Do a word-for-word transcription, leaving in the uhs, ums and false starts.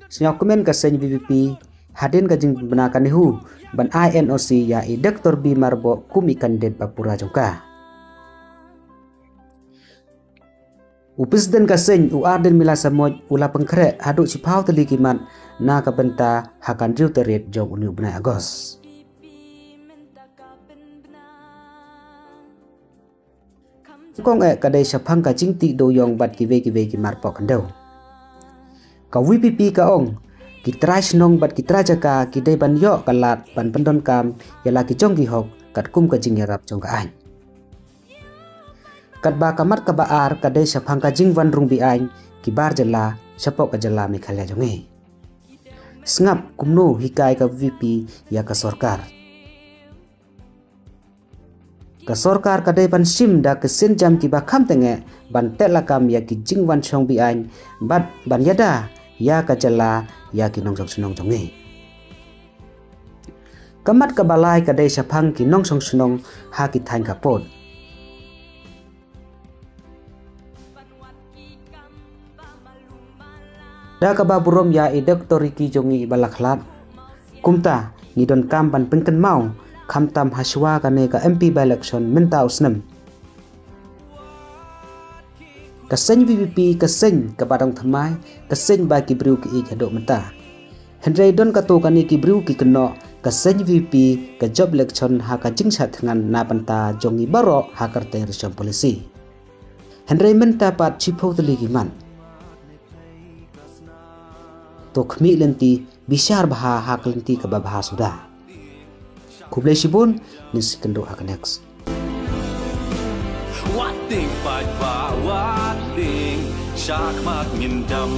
Sngewkmen ka seng VPP hadien ka jingbna ka NEHU ban ai NOC ïa i Doctor B Myrboh kum i candidate ba pura jong ka. U President ka seng u Ardent Miller Samoit u la pynkhreh haduh shiphew tylli ki mat na ka bynta ha ka hynriew tarik jong une u bnai August. Kong eh ka dei shaphang ka jingtih dewïong bad kiwei kiwei ki mar pok khyndew. Ka VPP ka ong, ki trai shnong bad ki trai jaka ki dei ban ïoh ka lad ban pyndonkam ïa la ki jong ki hok katkum ka jingïarap jong ka aiñ. Katba ka mat kaba ar ka dei shaphang ka jingwan rung be-aiñ ki bar jylla shapoh ka jylla Meghalaya jong ngi. Sngap kumno hikai ka VPP ïa ka sorkar. Ka sorkar ka dei ban shim da ki sienjam kiba kham tyngeh ban teh lakam ïa ki jingwan shong be-aiñ bad ban ïada ïa ka jylla ïa ki nongshong shnong jong ngi. Ka mat kaba lai ka dei shaphang ki nongshong shnong ha ki thaiñ khappud. Da kaba burom ïa i Doctor Ricky jong ngi iba la khlad. Kumta ngi donkam ban pynkynmaw khamtam ha shuwa kane ka MP by-election mynta u snem. Ka seng VPP ka seng kaba dang thymmai, ka seng ba ki briew ki ïeit haduh mynta. Hynrei don katto katne ki briew ki kynnoh ka seng VPP ka jop election ha ka jingshad thngan na bynta jong ngi baroh ha ka rteng risham policy. Hynrei mynta pat shiphew tylli ki mat. To khmih lynti, bishar bha ha ka lynti kaba bha suda. Khublei shibun, ngin sa ïakynduh ha ka next. Wat ding paidbah, wat ding shakhmat, ngin dam